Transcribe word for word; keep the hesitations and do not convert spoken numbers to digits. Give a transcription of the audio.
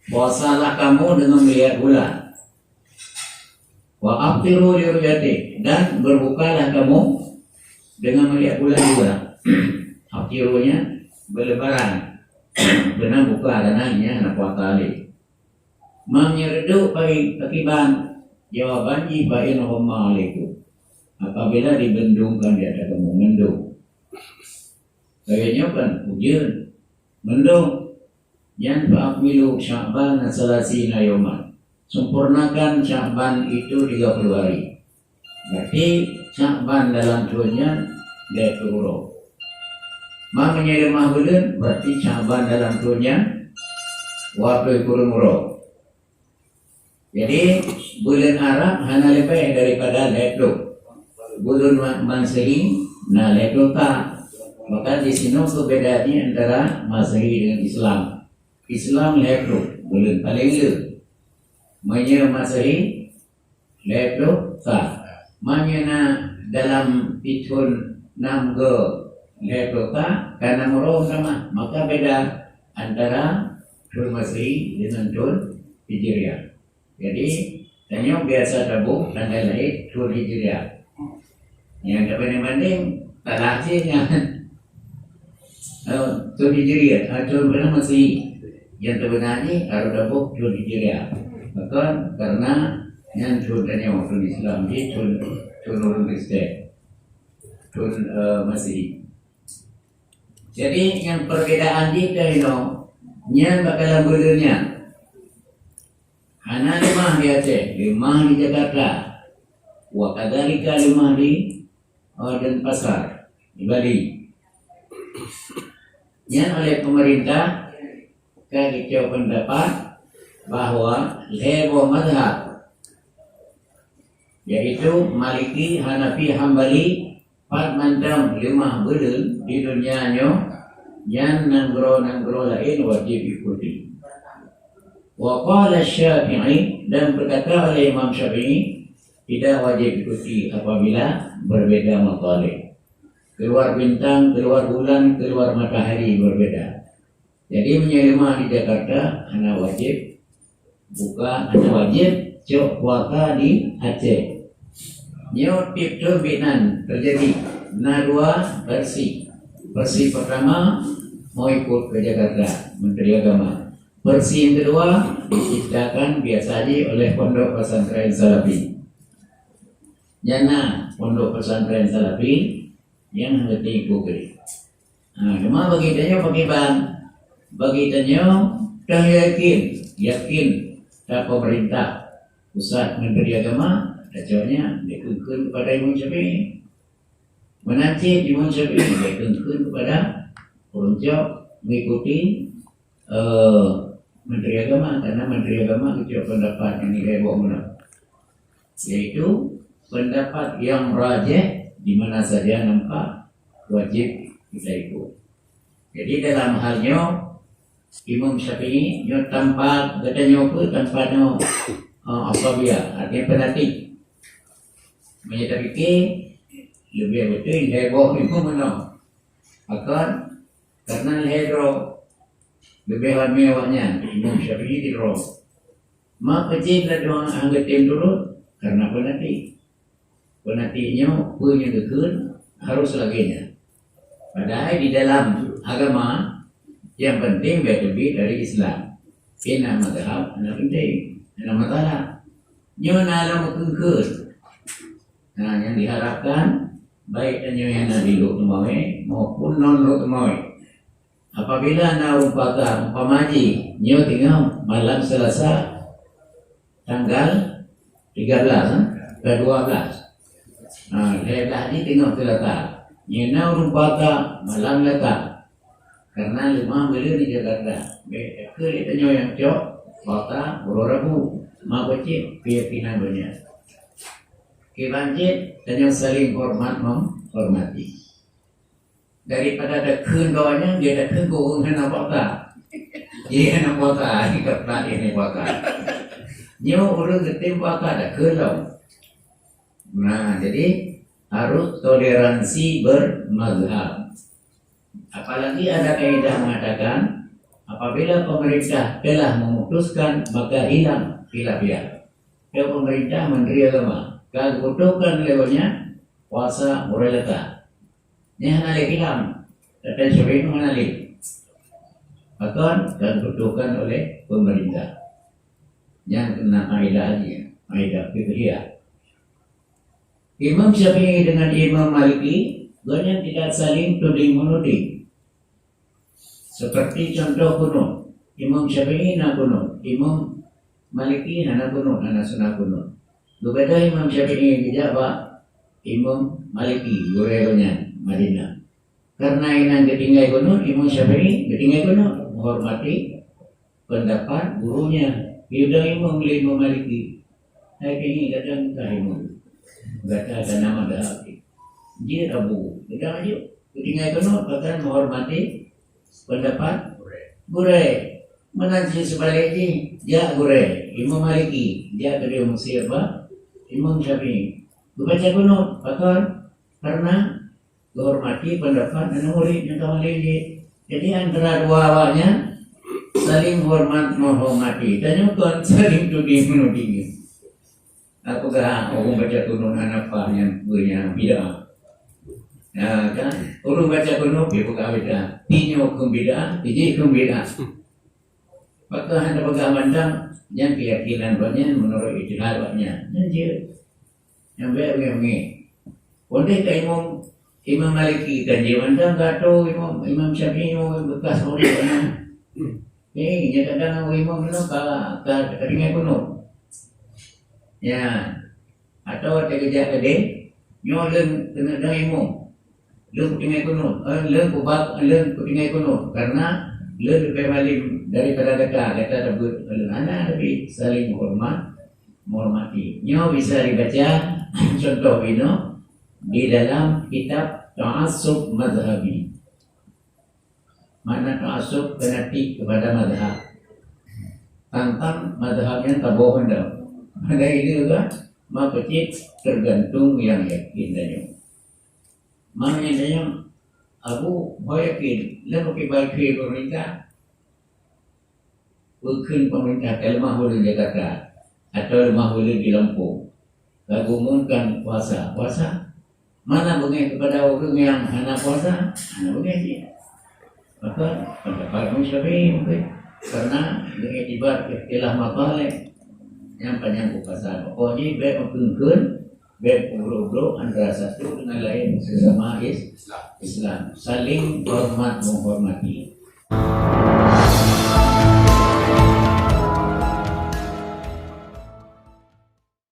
Puasalah kamu dengan melihat bulan. Wa aftiru li ru'yati, dan berbukalah kamu dengan melihat bulan juga. Aftirunya berlebaran. Beunang buka dan hanya na puasa lé. Meunyoe reudôk pakiban, jawaban jih fa in ghumma alaikum. Apabila dibendungkan di atas kamu, mendung. Lagèe nyoe kan ujeuen, mendung. Nyan fa akmilu Sya'ban salasina yauman. Sempurnakan Sya'ban itu tiga puluh hari. Berarti Sya'ban dalam thôn nyan dua puluh uroe. Ma meunyoe leumah buleuen, berarti Sya'ban dalam thôn nyan dua puluh kureueng uroe. Jadi, buleuen Arab hana leubeh daripada lhèe ploh. Buleuen Ma-, Masehi na lhèe ploh ka. Maka di sinoe peubedaan antara Masehi dengan Islam. Islam lhèe ploh, buleuen paleng le. Meunyoe Masehi, lhèe ploh ka. Meunyoe na dalam pithon nam go lhèe ploh ka, ka nam uroe sama. Maka beda antara thôn Masehi dengan thôn Hijriah. Jadi, tanyoe biasa taboh tanggal lahé thôn Hijriah. Nyang tabandeng-bandeng, talah cit nyan. Oh, thôn Hijriah, ah, thôn beuna Masehi. Nyang tabeuna jih harôh taboh thôn Hijriah. Pakon? Karena nyan thôn tanyoe, thôn Islam, jih thôn, thôn ureueng Kristen. Thôn, eh, Masehi. Jadi, nyang perbedaan jih ka inoe, nyan bak lam buleuen nyan. Hana leumah di Aceh, leumah di Jakarta. Wa kadzalika leumah di, eh, Denpasar, di Bali. Nyan oleh pemerintah ka geucok pendapat bahwa lhèe boh mazhab, yaitu Maliki, Hanafi, Hambali, pat mantong leumah buleuen di dunia nyoe, nyan nanggroe-nanggroe laén wajéb ikuti. Wa qala Syafi'i, dan berkata oleh Imam Syafi'i, tidak wajib ikuti apabila berbeda matalih. Keluar bintang, keluar bulan, keluar matahari berbeda. Jadi, meunyoe leumah di Jakarta, hana wajéb buka, hana wajéb cok puasa di Aceh. Nyoe tiep thôn binan teujadi, na dua versi. Versi pertama, mau ikut ke Jakarta, Menteri Agama. Versi yang kedua, diciptakan biasa ji oleh Pondok Pesantren Salafi. Nyang na Pondok Pesantren Salafi nyang hana teuiku keudeh. Ha, cuma bagi tanyoe pakriban? Bagi tanyoe, tanyoe yakin, yakin that pemerintah, pusat, Menteri Agama, tacoknya dikheun-kheun kepada Imam Syafi'i. Meunan cit Imam Syafi'i dikheun-kheun kepada ureueng cok mengikuti, eh, Menteri Agama, karena Menteri Agama geucok pendapat nyang lhèe boh meunoe. Yaitu pendapat yang rajih di mana saja nampak wajib kita ikut. Jadi dalam hal nyoe, Imam Syafi'i nyoe tampat, gata nyoe peue tampat nyoe, eh, Ashabiyah, artinya fanatik. Meunyoe tapike, leubeh beutôi lhèe boh meunoe. Pakon? Karena lhèe droe. Leubeh ramé awaknyan, Imam Syafi'i di droe. Ma peue cit ladôm hana geutem turot? Karena fanatik. Fanatik nyoe peue nyang geukheun harus lagèe nyan. Padahai di dalam agama, nyang penting bèk teubiet dari Islam. Keu na mazhab hana penting, hana masalah. Nyoe na lam kheun-kheun. Nah, nyang diharapkan, baik tanyoe nyang na di Lhokseumawe maupun non Lhokseumawe. Apabila na ureueng puasa, umpama jih, nyoe teungoh malam Selasa tanggal tiga belas, eh, ke dua belas. Ha, lhèe blah jih teungoh Selasa. Nyoe na ureueng puasa malam Selasa. Karena leumah buleuen di Jakarta. Bèk takheun lé tanyoe nyang cok puasa uroe Rabu. Ma peue cit keyakinan geuh nyan. Kiban cit tanyoe saling hormat menghormati. Daripada takheun keu awaknyan, dia takheun keu ureueng hana puasa. Dia hana puasa, dia ka plat dia hana puasa. Nyoe ureueng geutem puasa takheun lom. Nah, jadi harus toleransi bermazhab. Apalagi ada kaidah mengatakan, Apabila pemerintah telah memutuskan, maka hilang khilafiah. Keu pemerintah, menteri agama, ka geuputuskan lé gobnyan puasa mulai lekat. Nyan hana lé hilang, kata Syafi'i hana lé. Bahkan ka geuputuskan oleh pemerintah. Nyan keunan kaidah jih, kaidah fiqhiyah. Imam Syafi'i dengan Imam Maliki, gobnyan tidak saling tuding menuding. Seperti contoh kunut, Imam Syafi'i na kunut, Imam Maliki hana kunut, hana sunat kunut. Beubeda Imam Syafi'i geujak bak Imam Maliki, gurée gobnyan, Madinah. Karena inan geutinggai kunut, Imam Syafi'i geutinggai kunut, menghormati pendapat gurunya. Geudong imum lé Imam Maliki. Hai kini kadang ka imum. Gata ka na madhab. Jeuet Abu, kadang jeuet. Geutinggai kunut, bahkan menghormati pendapat gurée. Meunan cit seubalek jih, jak gurée Imam Maliki, jak keudeh meusiab bak Imam Syafi'i. Geubaca kunut, pakon? Karena geuhormati pendapat aneuk murit nyang ka malém jih. Jadi, antara dua awak nyan saling hormat menghormati. Tanyoe kon saling tuding menuding. Peugah, "Ah, ureueng baca kunut hana pah nyan, peue nyan bid'ah." Ya, kan? Ureueng baca kunut, dia peugah bid'ah. Tinyoe keu bid'ah, tijih keu bid'ah. Maka hana peugah mantong, nyan keyakinan gobnyan menurut ijtihad gobnyan. Nyan jeuet. Nyang bék beungéh-beungéh. Pondeh ka Imam, Imam Maliki kan jeuet mantong ka atô Imam, Imam Syafi'i nyoe bekas murit gobnyan. Eh, nyang kadang imum nyoe ka, ka, ka tinggai kunut. Ya. Atau watée geujak keudeh, nyoe lôn keuneuk dong imum. Lôn kutinggai kunut, eh, lôn kubak, lôn kutinggai kunut. Karena lôn leubeh malém daripada gata, gata tabeuet lôn hana, tapi saling hormat, menghormati. Nyoe bisa dibaca contoh inoe di dalam kitab Ta'assub Mazhabi. Makna ta'assub, fanatik kepada mazhab. Tantang mazhab nyang taboh anda. Pada ini juga, maka cit tergantung yang yakin tanyoe. Makna tanyoe, Abu, ho yakin, lé mungkin baik pemerintah, bukon pemerintah ka leumah ulun Jakarta, atau leumah ulun di Lampung. Ka geumumkan puasa. Puasa? Mana beungéh kepada ureueng nyang hana puasa? Hana beungéh cit. Maka, pendapat Imam Syafi'i mungkin. Karena mengiktibar ikhtilaf matalih. Nyang panyang ku pasal. Pokoknya, bék meukeun-keun, bék meubrok-brok antara satu dengan lain sesama is-, Islam. Saling hormat menghormati.